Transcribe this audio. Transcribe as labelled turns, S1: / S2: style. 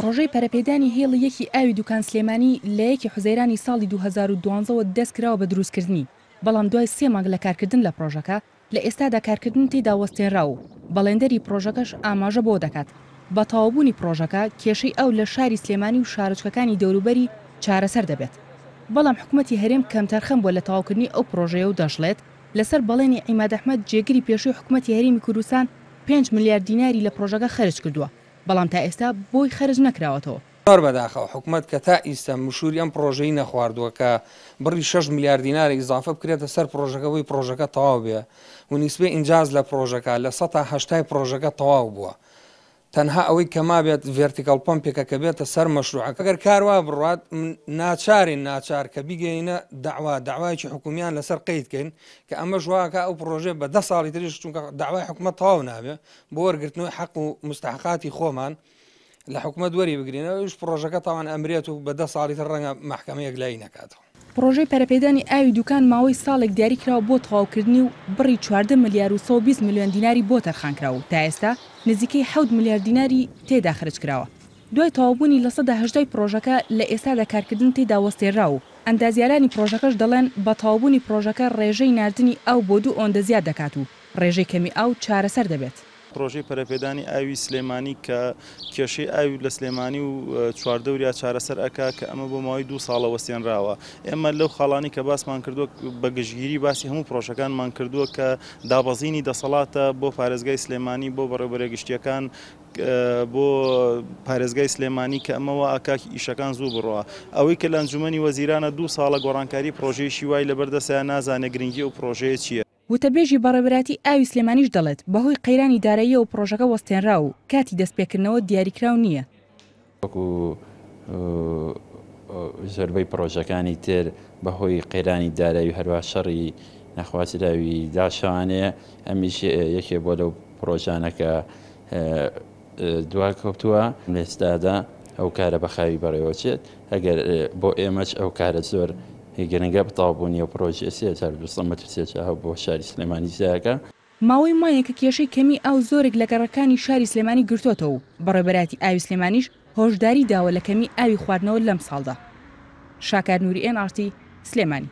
S1: پڕۆژەی پەرەپێدانی هێڵی یەکی ئاوی دوکان سلێمانی لە یەکی حوزەیرانی ساڵی 2012 وە دەستکراوە بە دروستکردنی، بەڵام دوای سێ مانگ لە کارکردن لە پڕۆژەکە، لە ئێستادا کارکردن تێیدا وەستێنراوە و بەڵێندەری پڕۆژەکەش ئاماژە بەوە دەکات، بە تەواوبوونی پڕۆژەکە کێشەی ئاو لە شاری سلێمانی و شارۆچکەکانی دەوروبەری چارەسەر دەبێت. بەڵام حکومەتی هەرێم کەمتەرخەم بووە لە تەواوکردنی ئەو پڕۆژەیە و دەشڵێت، لەسەر بەڵێنی عیماد ئەحمەد جێگری پێشووی حکومەتی هەرێمی کوردستان پێنج ملیار دیناری لە پڕۆژەکە خەرج کردووە، بەڵام تا ئێستا بۆی خەرج نەکراوەتەوە.
S2: زۆر بەداخەوە حکومەت کە تا ئیستە مشوری ئەم پڕۆژەی نەخواردووە کە بڕی شەش ملیار دینار ئیزافە بکرێتە سەر پڕۆژەکە بۆی پڕۆژەکە تەواو بێ و نیسبەی ئینجاز لە پڕۆژەکە لە سەتا هەشتای پڕۆژەکە تەواو بووە تەنها ئەوەی کە مابێت ڤێرتیکەڵ پەمپێکە کە بێتە سەر مەشروعەکە گەر کار وا بڕوات ناچارین ناچار کە بیگەینە دەعوا دەعوایەکی حکومیان لەسەر قەید کەین کە ئەمەش واکا ئەو پڕۆژەیە بە دە ساڵی تریش چونکە دەعوای حکومەت تەواو نابێ بۆ وەرگرتنەوەی حەق و مستحقاتی خۆمان لە حکومەت وەری بگرین ئەویش پڕۆژەکە تاوان ئەمرێت و بە دە ساڵی تر ڕەنگە مەحکەمە یەکلایی نەکاتەوە.
S1: پڕۆژەی پەرەپێدانی ئاوی دوکان ماوەی ساڵێک دیاریکراوە بۆ تەواوکردنی و بڕی 14 ملیار و 120 ملیۆن دیناری بۆ تەرخانکراوە و تا ئێستا نزیکەی حەوت ملیار دیناری تێدا خەرجکراوە. دوای تەواوبوونی لە هەشتای پڕۆژەکە لە ئێستادا کارکردن تێیدا وەستێنراوە و ئەندازیارانی پڕۆژەکەش دەڵێن بە تەواوبوونی پڕۆژەکە ڕێژەی ناردنی ئاو بۆ دوو ئەوەندە زیاد دەکات و ڕێژەی کەمی ئاو چارەسەر دەبێت.
S3: پرۆژەی پەرەپێدانی ئاوی سلێمانی کە کێشەی ئاوی لە سلێمانی و چواردەوریا چارەسەر ئەکا کە ئەمە بۆ ماوەی دوو ساڵە وەستێنراوە. ئێمە لەو خاڵانەی کە باسمان کردووە بە گشتگیری باسی هەموو پرۆژەکانمان کردووە کە دابەزینی دەسەڵاتە بۆ پارێزگای سلێمانی بۆ بەڕێوەبەرە گشتییەکان بۆ پارێزگای سلێمانی کە ئەمە وا ئەکا ئیشەکان زوو بڕوا. ئەوەی کە لە ئەنجومەنی وەزیرانە دوو ساڵە گۆڕانکاری پرۆژەیەکی وای لەبەردەستە نازانێ گرنگی ئەو پرۆژەیە چییە.
S1: وتەبێژی بەڕێوەبەرایەتی ئاوی سلێمانیش دەڵێت، بەهۆی قەیرانی داراییەوە پڕۆژەکە وەستێنراوە و کاتی دەستپێکردنەوە دیاریکراو نییە.
S4: وەکو زۆربەی پڕۆژەکانی تر بەهۆی قەیرانی دارایی و هەروەها شەڕی نەخوازراوی داعشەوانەیە، ئەمیش یەکێک بووە لەو پڕۆژانە کە دواکەوتووە. لە ئێستادا ئەو کارە بە خاوی بەڕێوەچێت، ئەگەر بۆ ئێمەش ئەو کارە زۆر گرنگە، تەواوبوونی ئەو پڕۆژەیە 3200 مەتر سێجا ئاو بۆ شاری سلێمانی زیادەکا.
S1: ماوەی مانگێکە کێشەی کەمیی ئاو زۆرێک لە گەڕەکانی شاری سلێمانی گرتۆتەوە و بەڕێوەبەرایەتی ئاوی سلێمانیش هۆشداری داوە لە کەمیی ئاوی خواردنەوە لەمساڵدا. شاکار نوری ئێن ئاڕ تی، سلێمانی.